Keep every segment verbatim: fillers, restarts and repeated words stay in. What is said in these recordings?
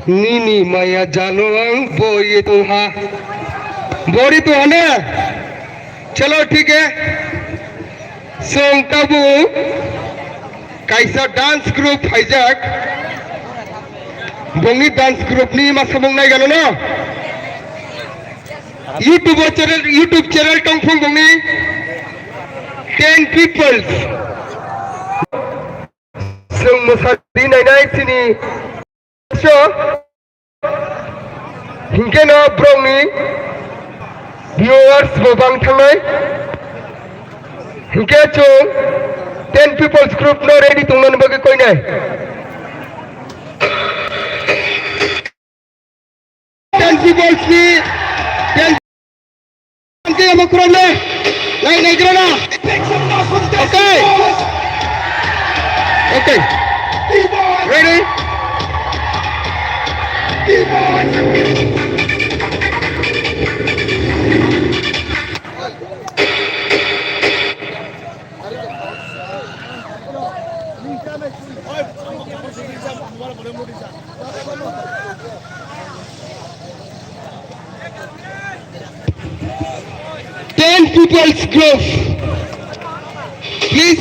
Nini maya jalo ang boi tongha. Bori tongha ne? Chalo, thik hai. Chwng tabuk kaisa dance group phaijak. Bongni dance group ni masamung naigano no? YouTube o channel, YouTube channel tongphung bongni Ten Peoples. Chwng mwsadi nainai chini so, hinkhe no borokni viewers bo bang thangnai. Hinkhe chwng Ten Peoples Group no ready tongnani bagwi koinai. Ten Peoples ni, ten Ang kaya mo kurang le. Lai, lai, kira na. Okay. Okay. Ready? Ten Peoples Group. Please.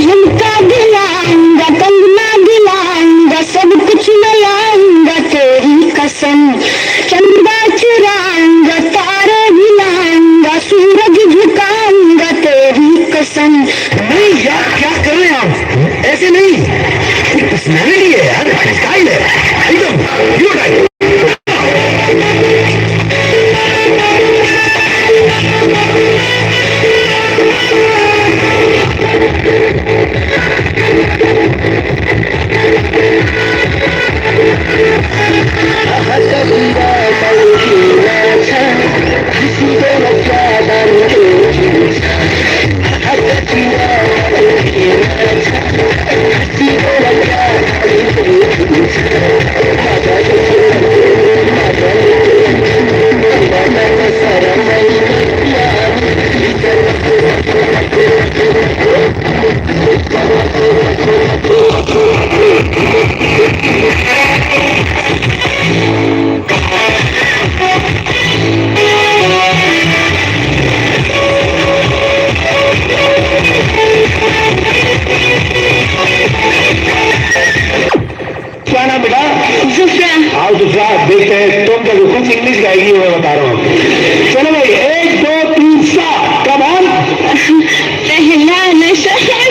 झुमका दिलाऊंगा, कंगना दिलाऊंगा, सब कुछ मैं लाऊंगा तेरी कसम। चंदा चुराऊंगा, तारे हिलाऊंगा, सूरज झुकाऊंगा तेरी कसम। नहीं यार, क्या कर रहे हैं आप? ऐसे नहीं, एक पर्सनैलिटी है यार, स्टाइल है एकदम, यू टाइप। क्या नाम बेटा? जुफ्रा। आओ जुफ्रा, देखते हैं तुम जब कुछ इंग्लिश गाएगी, मैं बता रहा हूँ। चलो भाई, एक, दो, तीन, start। Come on। पहला नशा है।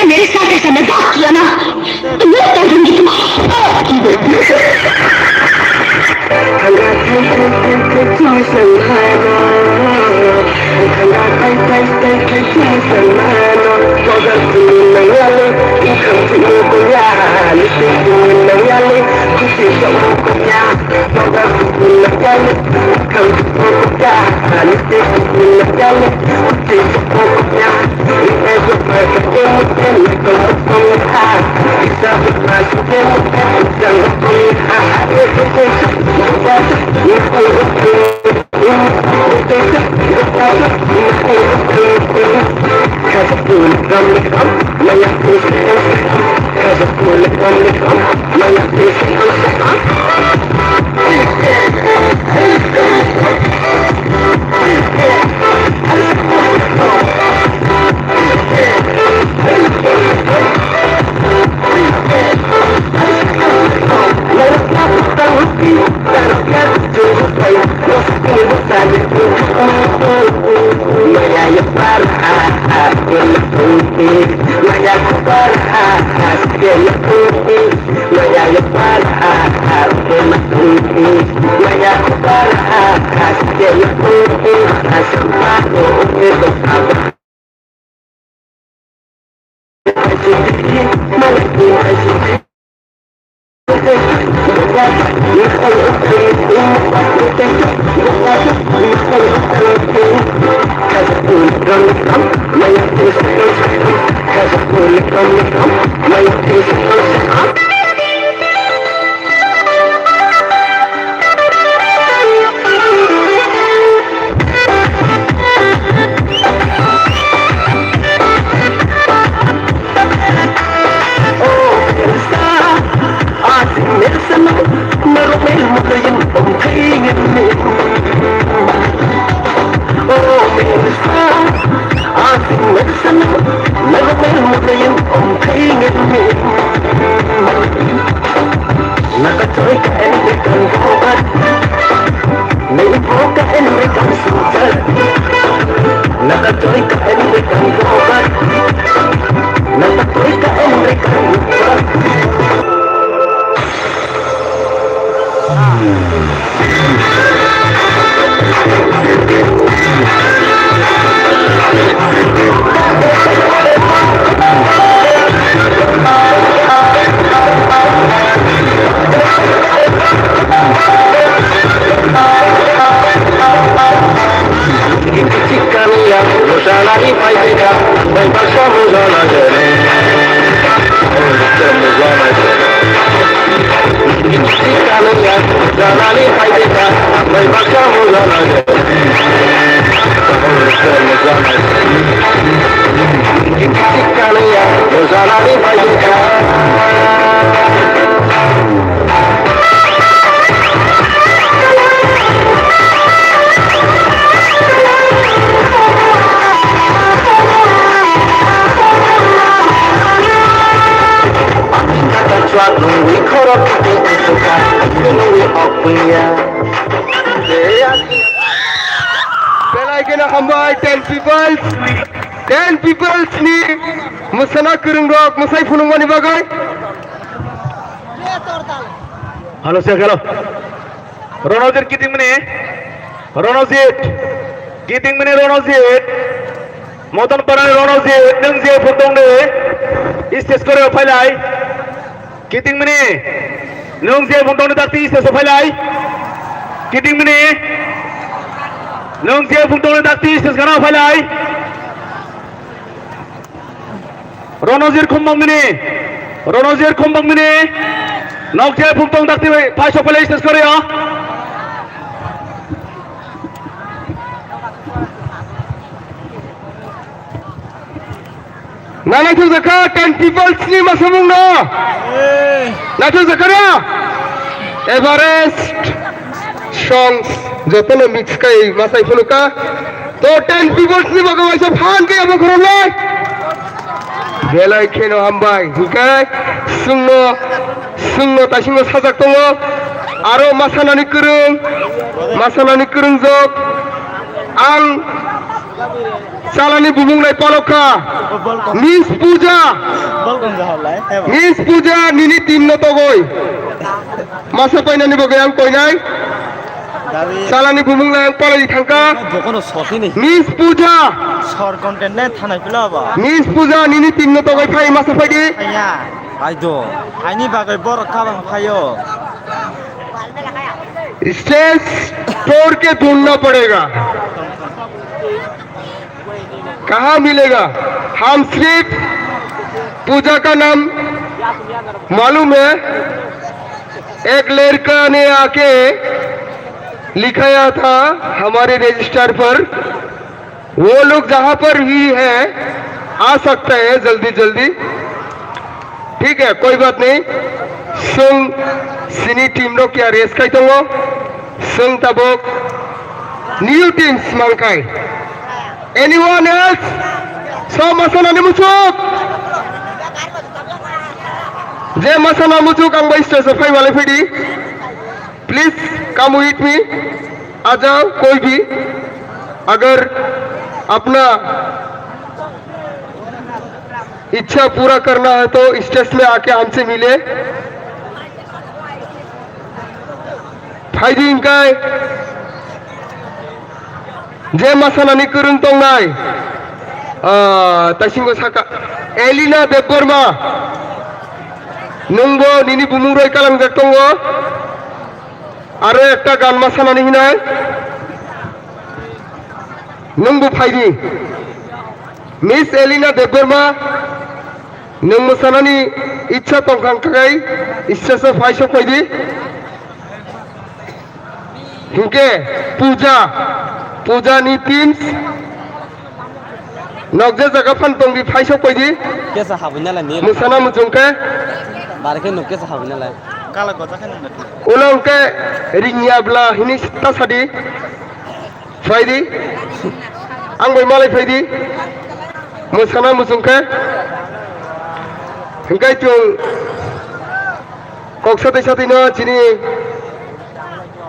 मेरे साथ ऐसा मजाक किया ना, तो मैं उतार दूंगी तुम्हें। Belai kheno hambai ten peoples, ten peoples ni mwsana kwrwng rok mwsai phunukmani bagwi. Hello, sir, hello. Ronojit kiting mani, Ronojit kiting mani, Ronojit. Moton parani Ronojit, nwng je phutong de, stage kore phailai. Kiting mani, nwng je phutong de dakti stage phailai. Kiting mani, nwng je phutong de dakti stage kana phailai. Ronojit Khumbang mini, Ronojit Khumbang mini, nok je phutong dakti phai sok phailai stage kore ya. Na naithok jakha ten peoples ni masamung no. Naithok jakha na. Everest songs jotono mix kai masai phunukha. To ten peoples ni bagwi waisa phan khe abo khoroknai. Belai kheno hambai. Hinkhe sungno, sungno taisingo sajak tongo. Aro masanani kwrwng, masanani kwrwng jok. Ang Chalani bumung lai palokha. Miss Puja. Miss Puja nini team no togoi. Masa painani bagwi ang koinai. Chalani bumung lai ang palai thangkha. Bokono sotini. Miss Puja. Sor content le thanai pila ba. Miss Puja nini team no togoi phai masa paidi. Aya. Aido. Aini bagwi borok kabang phaio. Stage tod ke dhundna padega. कहाँ मिलेगा? हम सिर्फ पूजा का नाम मालूम है। एक लड़का ने आके लिखाया था हमारे रजिस्टर पर, वो लोग जहाँ पर भी है आ सकता है जल्दी जल्दी। ठीक है, कोई बात नहीं। Sung sini team rok ya rest khai tongo. Sung tabuk new teams mankhai. Anyone else? So masanani muchuk. Je masana muchuk ang bai stage o phai malai phidi. Please come with me. आ जाओ कोई भी, अगर अपना इच्छा पूरा करना है तो स्टेज में आके हमसे मिले। Phaidi hinkhe je masanani kwrwng tongnai, ah, taisingo saka Elina Debbarma, nwngbo nini bumung roi kalangjak tongo. Aro ekta gan ma sanani hinai. Nwng bo phaidi. Miss Elina Debbarma, nwng mwsanani ichha tongkha hwnkhe stage o phai sok phaidi. Hinkhe Puja, Puja ni teams. Nok je jaga phan tongdi phai sok paidi. Kesa habwi nalai ni. Mwsana muchung khe. Bare khe nuk kesa habwi nalai. Kala goja khe nang. Ulo hwnkhe ringya bla hini ta sadi. Phaidi. Ang bai malai phaidi. Mwsana muchung khe. Hwnkhe chwng kok satwi satwi no chini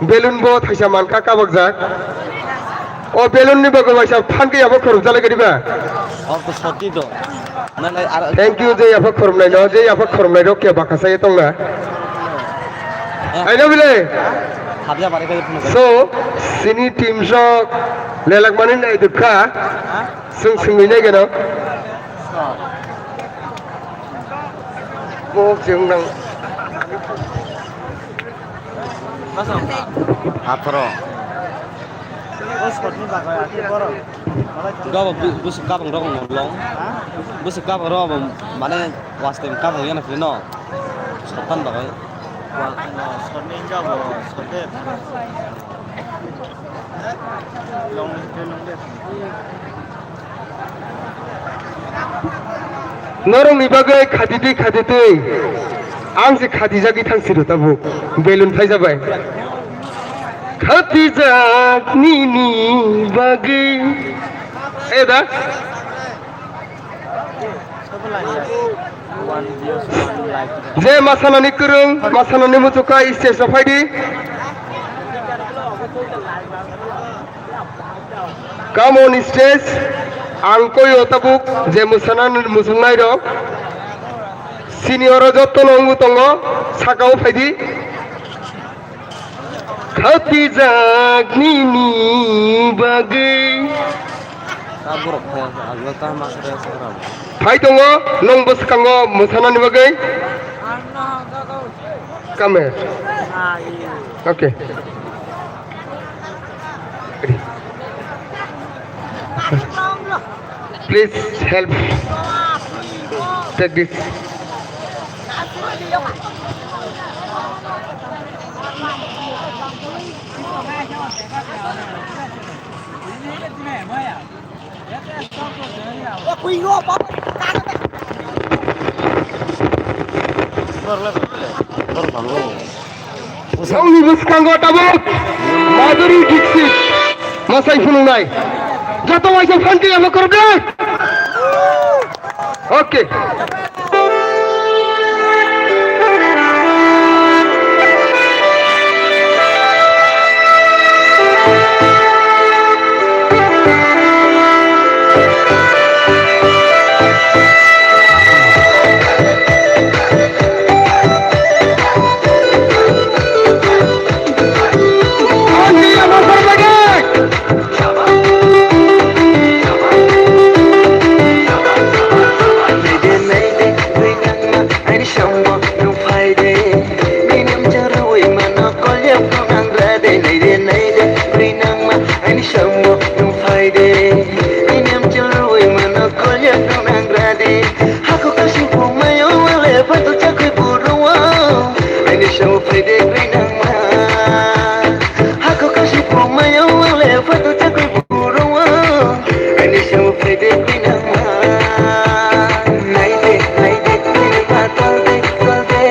Balloon bo thaisa mankha kabakjak. O balloon ni bagwi waisa phan khe yapha khorokjalai gadiba. O to soti do. Nalai ar. Thank you je yapha khoroknai no, je yapha khoroknai rok khe baka sai tongna. Eh. Aino bile. Habya bare khe phunukha. So, sini team rok lelak mani nai dukha. Ha? Sung sungwi nai gano. Mok jeng nang. Atharo. Gabo bu-, busuk kabang rok no long. Busuk kabang rok bo mane was time kabang yana philino. Sotan bagwi. Wa-, no, sotni gabo sote. Norokni bagwi khatitwi khatitwi ang se khatijagwi thang siro tabuk balloon phaijabai. Khatijak nini bagwi. Eh da. Je masanani kwrwng, masanani muchukha stage o phaidi. Come on stage, ang koi o tabuk je mwsana muchungnai rok. Senior o jotto no wngwi tongo, saka o phaidi. Khatijak nini bagwi. Ta borok phai ang no ta ma khe sakram. Phai tongo, nwng bwskango mwsanani bagwi. Come here. Okay. Please help. Take this. Nongni bwskango tabuk Madhuri Dixit masai phunuknai. Joto waisa phanti abo korobdi. Okay. Haku kasing pungmayo wale, patu chakui buruwa. Aini samu phaide kri nangma. Haku kasing pungmayo wale, patu chakui buruwa. Aini samu phaide kri nangma. Naide, naide, naide, ba tolde, tolde.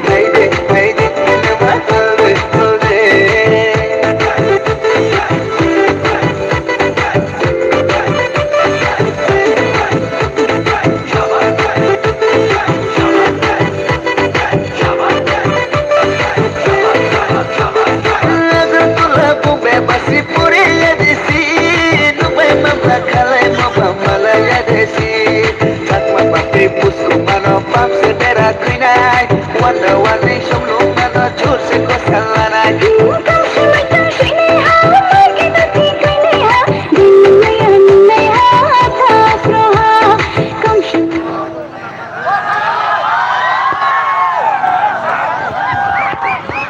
Naide, naide, naide, ba tolde, tolde.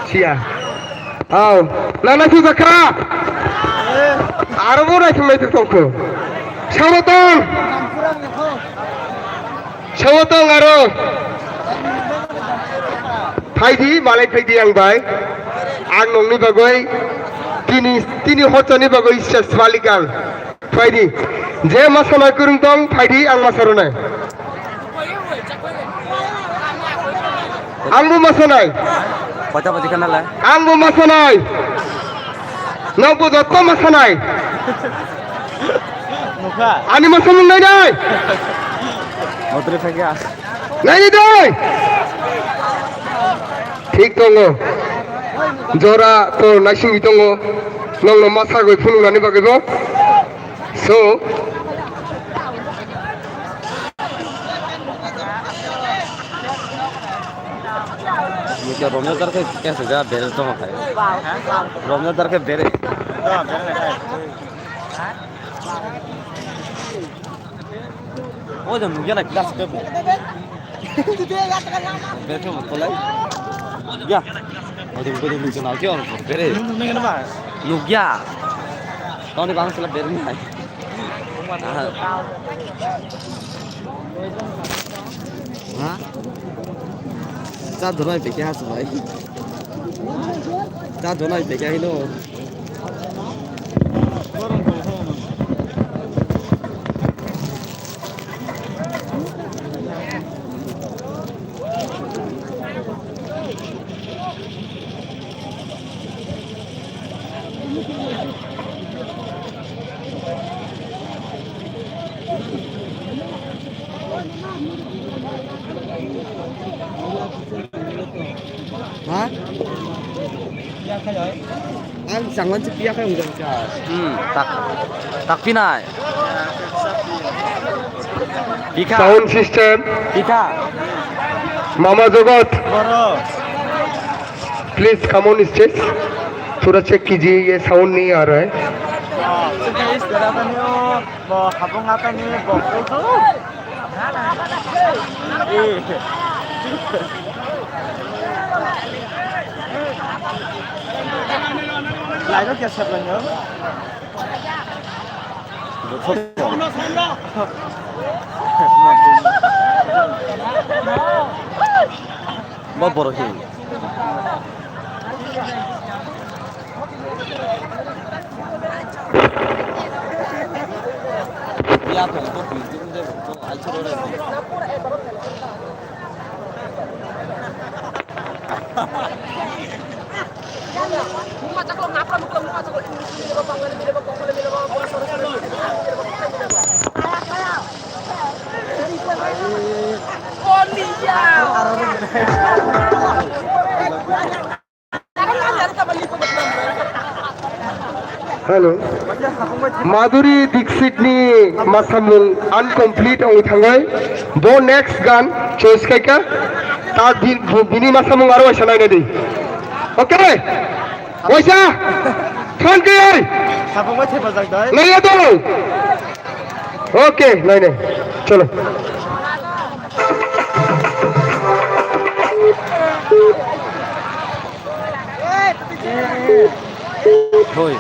Siya. Aw, nana sujakha. Aro bo naithok naithok tongkho. Sawa tong. Sawa tong aro. Phaidi, malai phaidi ang bai. Ang nongni bagwi tini, tini hochani bagwi sesmalik ang. Phaidi. Je masana kwrwng tong, phaidi ang masarunai. Ang bo masanai. Pota poti kana la? Ang bo masanai. Nang bo jotto masanai. Nukha. Ani masamung nai nai. Motre thangya. Nai nai dai. Thik tongo. Jora to naisingwi tongo. Nongno masagwi phunuknani bagwi bo. So, Nukya romya dar khe kya se ja bere tong khai. Romya dar khe bere. O jam nukya na class ke bo. Bere tong kolai. Ya. O jam ko jam nukya na kya or bere. Nukya. Toni bang sila bere nai. Ha? Cha donai pekya ha sulai. Cha donai pekya hino. Ha? Ang sangon si piya kayong jam ka. Hmm, tak, tak pinai. Pika. Sound system. Pika. Mama Jagat. Boro. Please come on stage. थोड़ा check कीजिए, ये sound नहीं आ रहा है। Bo habung atani bo. Laino kya sep laino? Bo borok hi. Ya, tong, tong, tong, tong, tong, tong, ai, choro, re. Hello. Madhuri Dixit ni masamung incomplete wngwi thangai. Bo next gan choice khaika. Ta bin-, bini masamung aro waisa naina di. Okay? Waisa? Thank you. Naiya to. Okay, nainai. Cholo. Hoi.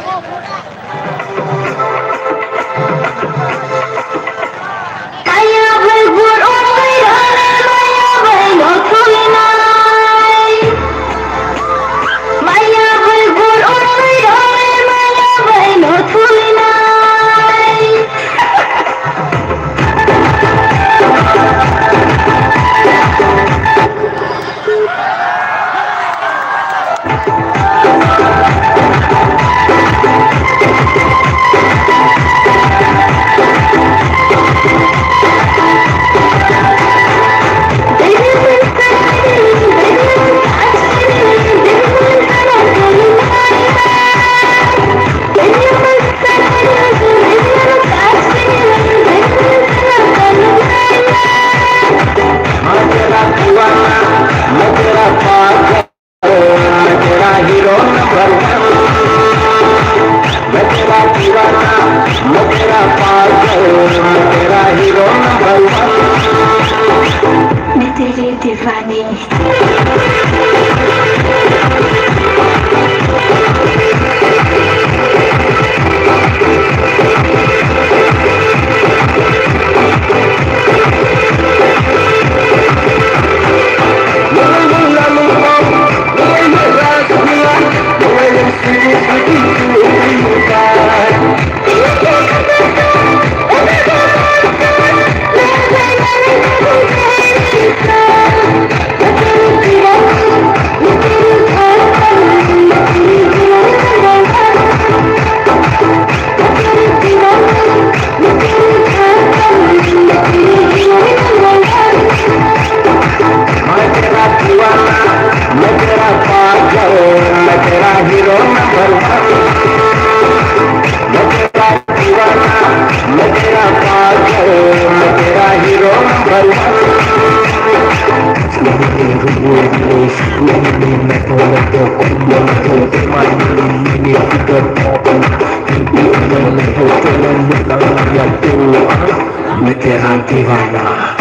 Veteran Divana.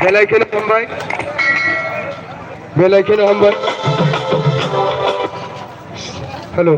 Belai kheno hambai. Belai kheno hambai. Hello.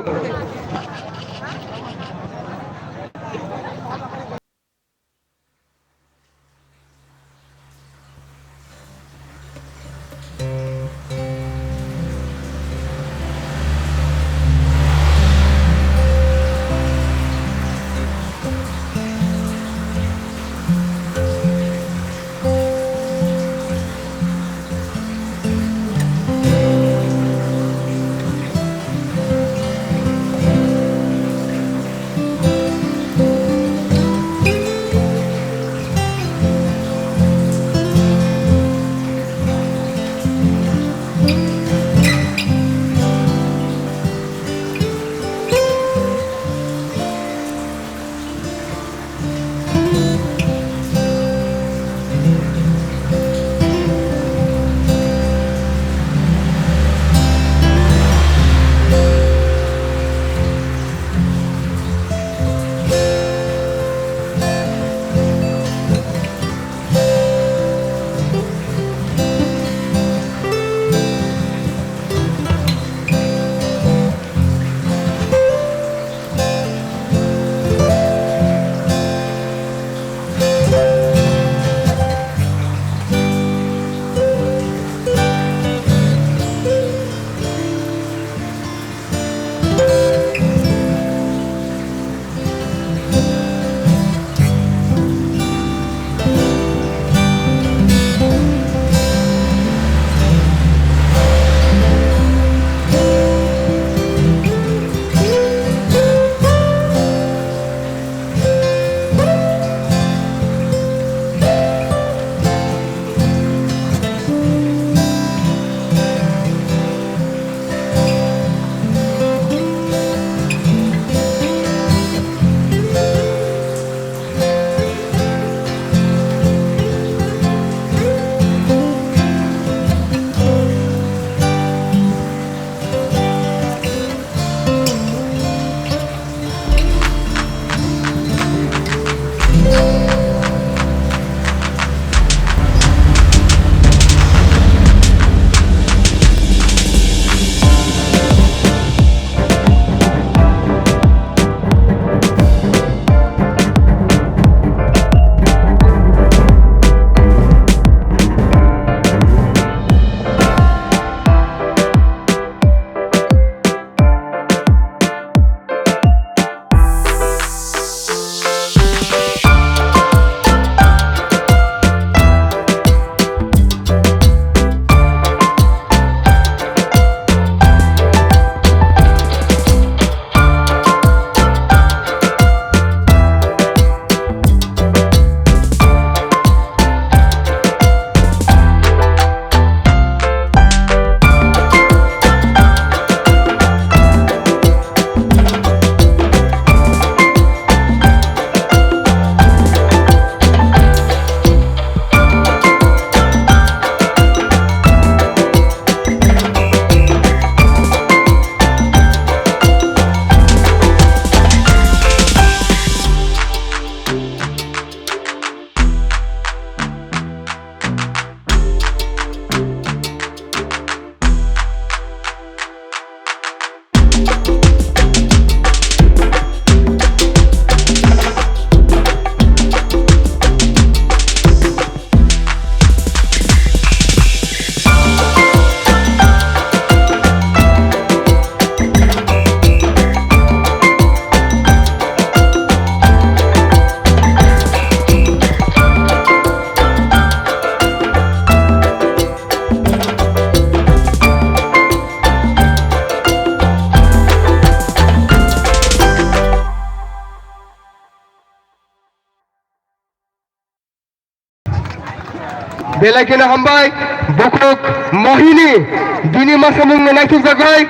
Belai kheno hambai, bukhuk Mohini, bini masamung no naithok jagai,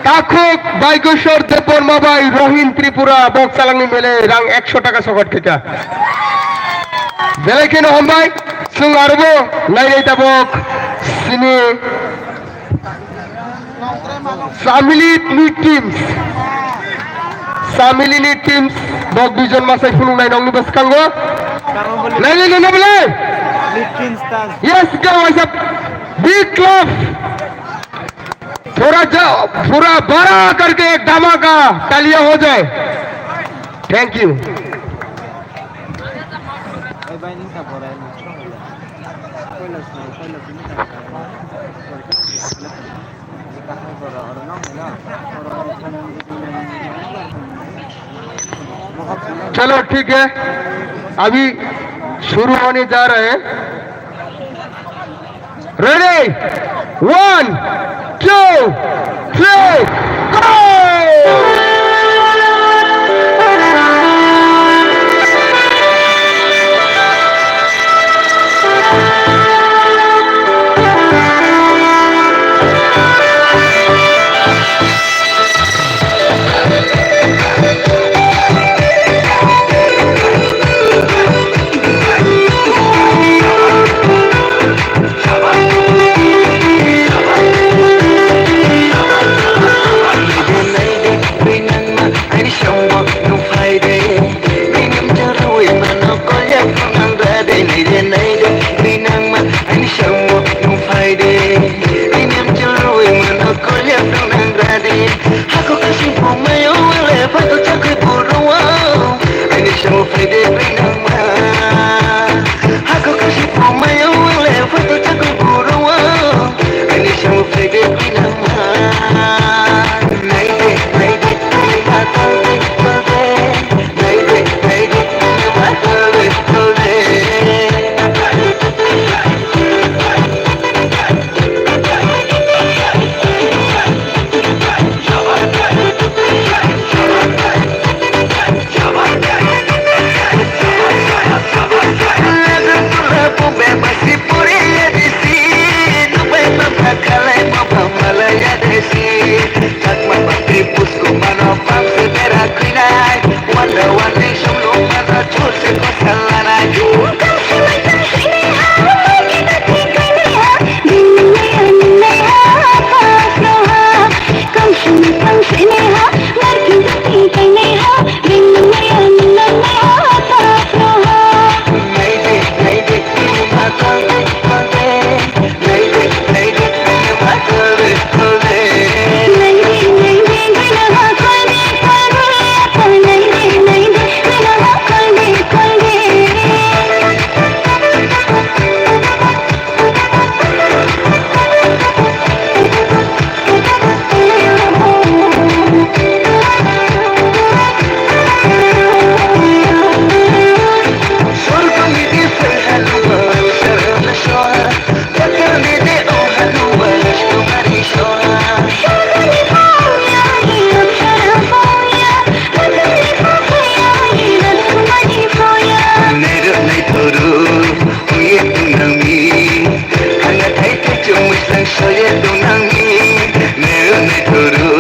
takhuk Baigeshwar Debbarma bai Rohin Tripura, bok chalangni mele rang ekso taka sokat khika. Belai kheno hambai, chwng arobo nainai tabok sini Samili ni teams. Samili ni teams. Bok duijon masai phunuknai nokni bwskango. Nai, nai, nai, nai, nai. Yes, go, it's a big clap. थोड़ा जा, पूरा बड़ा करके एक धमाका तालियां हो जाए। Thank you. चलो ठीक है, अभी शुरू होने जा रहे हैं। Ready? One, two, three, go! Hako kasi pumai o wale pato chakri buru o. Ani sabo phaide bai nangma. Hako kasi pumai o wale pato chakri buru o. Ani sabo phaide bai nangma. Naide, naide, naide, naide, naide. Chakma bakti pusku mano pamse bera kwinai. Wanda wani sumlu mano churse kosa lanai. Nairok naithoru, ongye tongnangmi. Thangya thai thai chumui sang soye tongnangmi. Nairok naithoru,